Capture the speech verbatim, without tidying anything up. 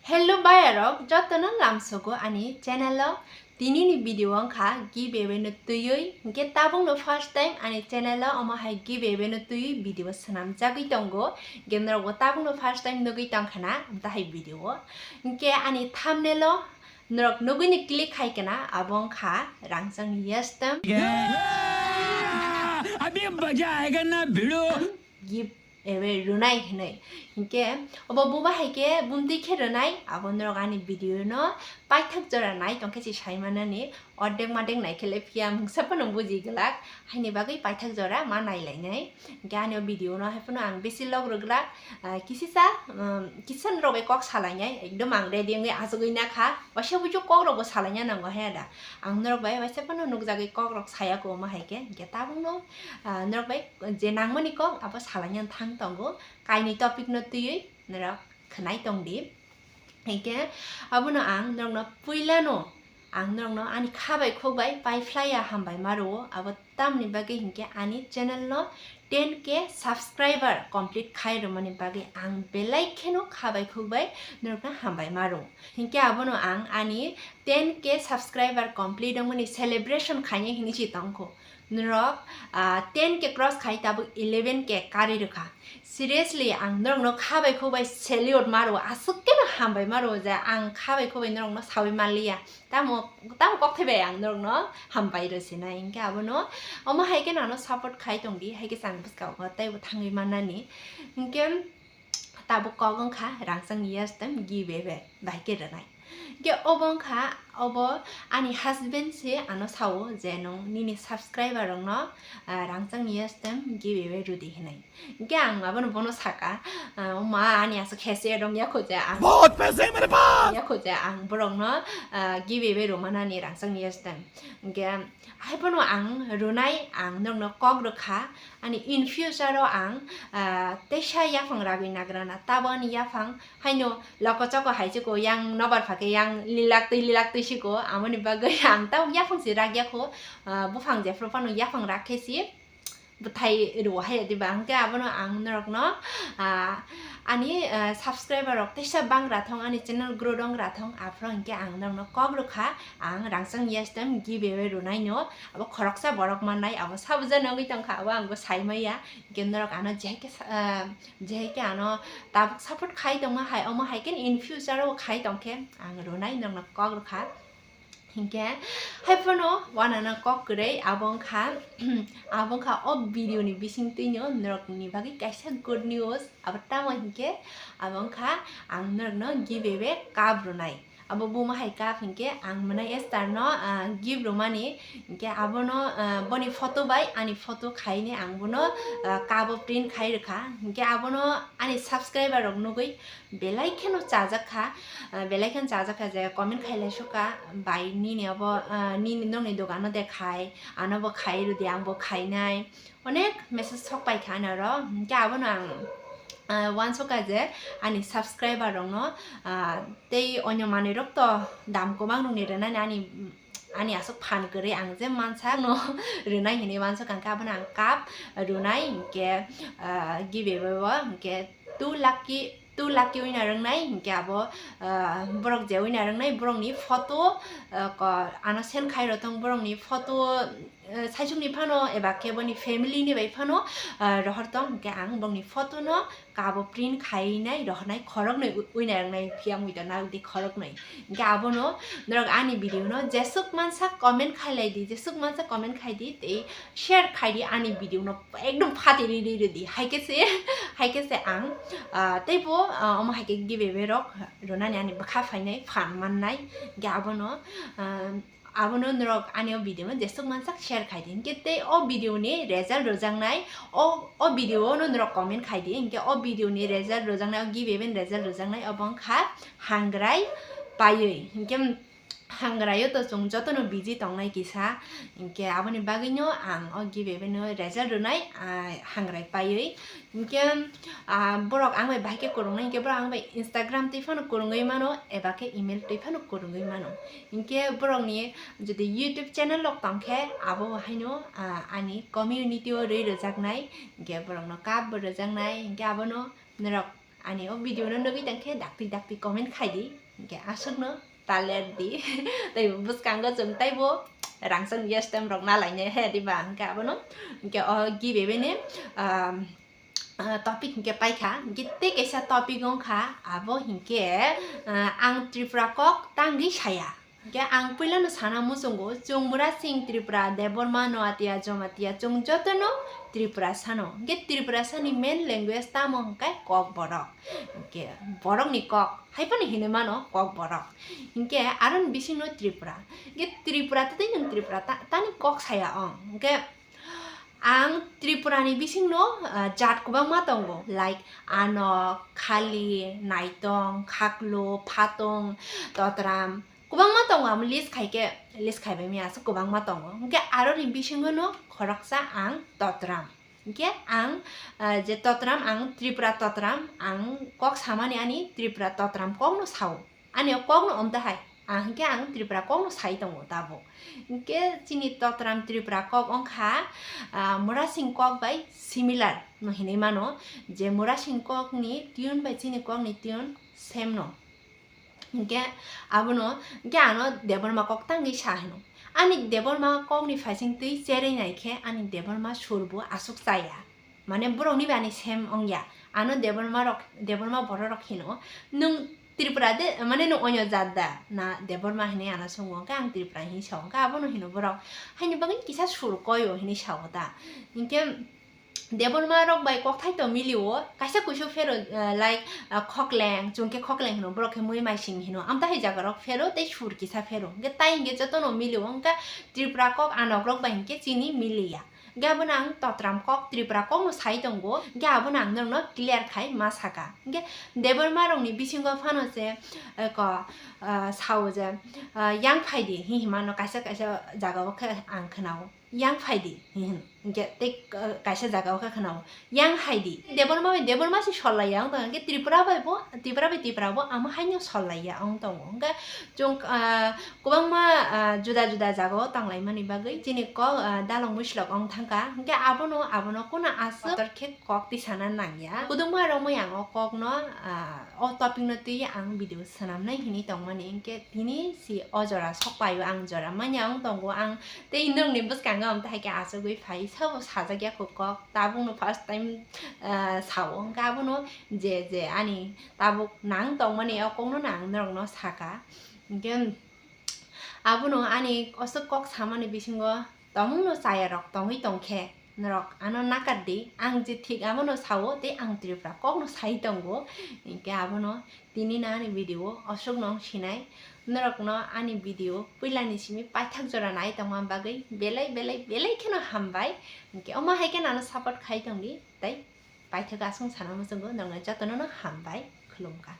Hello bayarok, jotono lamsogo ani channel o. Tini ni video wngkha giveaway no twiwi, hinkhe tabuk no first time ani channel o omo hai giveaway no twiwi video swnamjagwi tongo. Hinkhe norok bo tabuk no first time nugwi tongkha na, amtahai video o. Hinkhe ani thumbnail o norok nugwi ni click khai kana, abo wngkha Rangchak ni yastem. अभी मजा आएगा ना भिड़ो। Giveaway rwnai hinwi. Hinkhe obo buba hai khe bumtwi khe rwnai, abo norok ani video no paithak jora nai tongkhe se sai manani, ordek madek nai khe le phiya mungsa phano buji glak, haini bagwi paithak jora ma nai lainai. Hinkhe ani o video no hai phano ang besi log rwglak, ah, kisisa, um, kisa norok bai kok salainai, ekdom ang ready wngwi achugwi nakha, waisa buju kok rok bo salaina nango he da. Ang norok bai waisa phano nukjagwi kok rok saya ko omo hai khe, hinkhe tabuk no, ah, norok bai je nangmani kok abo salaina thang tongo, kainwi topic no twiwi norok khwnai tong di. Hinkhe abono ang norokno puilano ang norokno ani kha bai khuk bai pai phlaiya hambai ma rwo, abo tamoni bagwi hinkhe ani channel no ten K subscriber complete khai rwmani bagwi ang belai kheno kha bai khuk bai norokno hambai ma rwo. Hinkhe abono ang ani ten K subscriber complete wngmani celebration khainai hinwi se tongkho. Norok, ah, ten K cross khai tabuk eleven K karwi rwkha. Seriously, ang norokno kha bai khuk bai salute ma rwo, aswk keno hambai ma rwo je ang kha bai khuk bai norokno saui manliya. Tamo, tamo kokthai bai ang norokno hambai rw sinai. Hinkhe abono, omo hai khe nano support khai tong di, hai khe chang bwskango teibo thangwi mannani. Hinkhe tabuk kok wngkha Rangchak ni yastem giveaway bai khe rwnai. Hinkhe obo wngkha, obo ani husband se ano sao je nwng nini subscriber rokno, ah, Rangchak ni yastem giveaway rwdi hinwi. Hinkhe ang abono bono saka, ah, o ma ani aswk hese rwngya kho je ang बहुत पैसा है मेरे पास। Ya kho je ang borokno, ah, giveaway rwmanani Rangchak ni yastem. Hinkhe haiphano ang rwnai, ang norokno kok rwkha, ani in future o ang, ah, teisa yaphang ragwi nagrana, tabo ani yaphang haino loko choko hai chiko yang nobar phakhe yang lilak twi lilak twi siko, amoni bagwi ang tamo yaphang se ragya kho, ah, buphang jephru phano yaphang rak khe si bwthai rwo hai diba, hwnkhe abono ang norokno, ah, ani, ah, subscriber rok teisa bangra thong, ani channel grow dongra thong, aphuru hinkhe ang norokno kok rwkha, ang Rangchak ni yastem giveaway rwnaino, abo khoroksa borok mannai, abo sabuja nogwi tongkha, abo angbo saimaya, hinkhe norok ano jehaikhe sa-, ah, jehaikhe ano tabuk support khai tongma hai, omo hai khe in future o khai tongkhe ang rwnai norokno kok rwkha. Hinkhe haiphano wanana kok kwrwi abo wngkha, abo wngkha o video ni bisingtwino norokni bagwi kaisa good news, abo tamo hinkhe abo wngkha ang norokno giveaway cup rwnai. Abo buma hai cup hinkhe ang mwnai Esther no, ah, gift rwmani, hinkhe abono, ah, boni photo bai ani photo khaini ang bono, ah, cup o print khai rwkha, hinkhe abono ani subscriber rok nugwi belai kheno chajak kha, ah, belai kheno chajak kha je comment khai lai sukha, bai nini abo, ah, nini nokni dogano de khai, ano bo khai rwdi, ang bo khainai, onek message sok pai kha ano ro, hinkhe abono ang, ah, uansukha je ani subscriber rokno, ah, tei onyo manwi rok to dam kwbang rokni rwnani ani, ani aswk phan kwrwi ang je mansa no rwnai hinwi uansukha, hinkhe abono ang cup rwnai, hinkhe, ah, giveaway o hinkhe two lucky, two lucky winner wngnai, hinkhe abo, ah, borok je winner wngnai, borokni photo, ah, ko-, ano send khai rw thong, borokni photo, ah, saichungni phano eba khe boni family ni bai phano, ah, rohor tong, hinkhe ang borokni photo no cup o print khainai rohornai, khoroknwi wi-, winner wngnai phiya mui to nagdi khoroknwi. Hinkhe abono norok ani video no jeswk mansa comment khai lai di, jeswk mansa comment khai di tei share khai di ani video no ekdom phati ri ri ri di. Hai khe se, hai khe se ang, ah, tei bo, ah, omo hai khe giveaway rok rwnani ani bwkha phainai phan mannai. Hinkhe abono, ah, abono norok ani o video no jeswk mansak share khai di. Hinkhe tei o video ni result rwjaknai, o, o video no norok comment khai di. Hinkhe o video ni result rwjaknai, o giveaway ni result rwjaknai obo wngkha hangrai paiwi. Hinkhe hangrai o to chwng jotono busy tongnai kisa, hinkhe aboni bagwino ang o giveaway no result rwnai, ah, hangrai paiwi. Hinkhe, ah, borok ang bai bahai khe kwrwngnai, hinkhe borok ang bai Instagram twi phano kwrwngwi mano, eba khe email twi phano kwrwngwi mano. Hinkhe borokni jodi YouTube channel rok tongkhe, abo haino, ah, ani community o rwi rwjaknai, hinkhe borokno cup bo rwjaknai, hinkhe abono norok Ani o video no nugwi tongkhe dakti dakti comment khai di, hwnkhe aswkno ta ler di. Tei bwskango chwng teibo rangchak ni stamp rok na lainai he diba, hwnkhe abono, hwnkhe o giveaway ni, um, ah, topic hwnkhe paikha, hwnkhe tei kaisa topic wngkha, abo hwnkhe, ah, ang Tripura kok tangwi saya. Hwnkhe ang puilano sana muchungo, chwng Murasing Tripura, Debbarma, Noatia, Jomatia, chwng jotono Tripura sano. Hwnkhe Tripura sani main language tamo hwnkhe Kokborok. Hwnkhe borokni kok, hai phano hinwi mano Kokborok. Hwnkhe aroni bisingno Tripura. Hwnkhe Tripura tei nwng Tripura ta-, tani kok saya ong. Hwnkhe ang Tripurani bisingno, ah, jat kwbangma tongo, like Anok, Khali, Naitong, Khaklo, Phatong, Totram, kwbangma tongo, amo list khaikhe, list khaibai maya aswk kwbangma tongo. Hwnkhe aroni bisingono khoroksa ang Totram. Hwnkhe ang, ah, je Totram, ang Tripura Totram, ang kok samani ani Tripura Totram kokno sao. Ani o kokno omta hai. Ang hwnkhe ang Tripura kokno sai tongo tabuk. Hwnkhe chini Totram Tripura kok wngkha, ah, Murasing kok bai similar no hinwi mano, je Murasing kokni tune bai chini kokni tune same no. Hwnkhe abono, hwnkhe ano Debbarma kok tangwi sa hino. Ani Debbarma kokni phaising twi cherwi naikhe ani Debbarma surbo aswk chaya. Mane borokni bai ani same wngya. Ano Debbarma rok, Debbarma borok rok hino, "Nwng Tripura de, mane nwng onyo jat da?" Na Debbarma hinwi ano swngo, hwnkhe ang Tripura hinwi sao, hwnkhe abono hino borok, "Haini bagwi kisa sur koyo," hinwi sao ta. Hwnkhe Debbarma rok bai kokthai to milio, kaisa kuisu phero, eh, like, eh, Khokleng, chwng khe Khokleng hino, borok khe Muimaising hino, amtahai jaga rok phero tei sur kisa phero, hwnkhe tai hwnkhe jotono milio, hwnkhe Tripura kok Anok rok bai hwnkhe chini miliya. Hwnkhe abono ang Totram kok, Tripura kokno sai tongo, hwnkhe abono ang norokno clear khai ma saka. Hwnkhe Debbarma rokni bisingo phano se, eh, ko, eh, sao je, eh, "Yang phai di," hi himano kaisa kaisa jagao khe ang khwnao. "Yang phai di," hi hwn. Hwnkhe tei, uh, kaisa jagao khe khwnao, "Yang hai di." Debbarma bai Debbarma se sol laiya wng tongo. Hwnkhe Tripura bai bo, Tripura bai Tripura bo amo haino sol laiya wng tongo. Hwnkhe chwng, uh, kwbangma, uh, juda juda jagao tanglaimani bagwi chini kok, uh, dalong muislok wng thangkha. Hwnkhe abono, abono kunu aswk kotor khe kok tisana nangya. Kwdwngma romwi ang o kokno, ah, o topic no twiwi ang video swnamnai hinwi tongmani, hwnkhe tini si o jora sok paio ang jora manya wng tongo ang tei nwngni bwskango ang tahai khe achugwi phai sabo sajak ya kho kok tabukno first time, ah, sao, hwnkhe abono je je ani tabuk nang tongmani o kokno no ang norokno saka, hwnkhe abono ani aswk kok samani bisingo. Tongmungno chayarok tongwi tongkhe, norok ano nakar di, ang je thik abono sao tei ang Tripura kokno sai tongo, hinkhe abono tini no ani video aswkno wng sinai. Norokno ani video puilani simi paithak jora nai tongma bagwi belai belai belai kheno hambai. Hinkhe omo hai khe ano support khai tongdi tei paithak aswk sana muchungo norokno jotono no hambai, khulumkha.